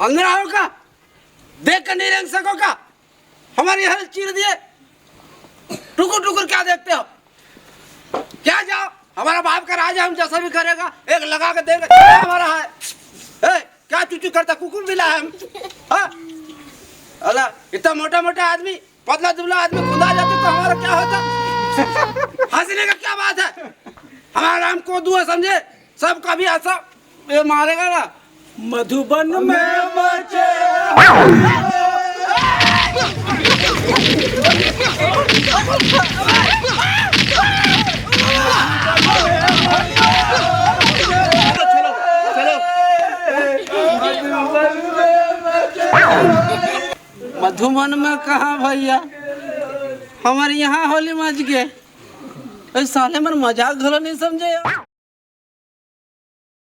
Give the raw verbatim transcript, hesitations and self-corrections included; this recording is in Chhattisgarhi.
अंधरा हो का? देख कर नहीं रेंग सको का? हमारी हल चीर दिए। टुकुर टुकुर क्या देखते हो? क्या जाओ, हमारा बाप का राज है, हम जैसा भी करेगा, एक लगा के देंगे, क्या हमारा है? ए, क्या चूचू करता, कुकुर मिला है हम? हाँ? अला, इतना मोटा मोटा आदमी, पतला दुबला आदमी खुदा जाते तो हमारा क्या होता? हंसने का क्या बात है? हमारा नाम कोदू है, समझे? सबका भी ऐसा ये मारेगा ना। मधुबन में मचे। मधुबन में कहा भैया, हमारे यहाँ होली मच गए। ए साले मन मजाक घलो नहीं समझे यार।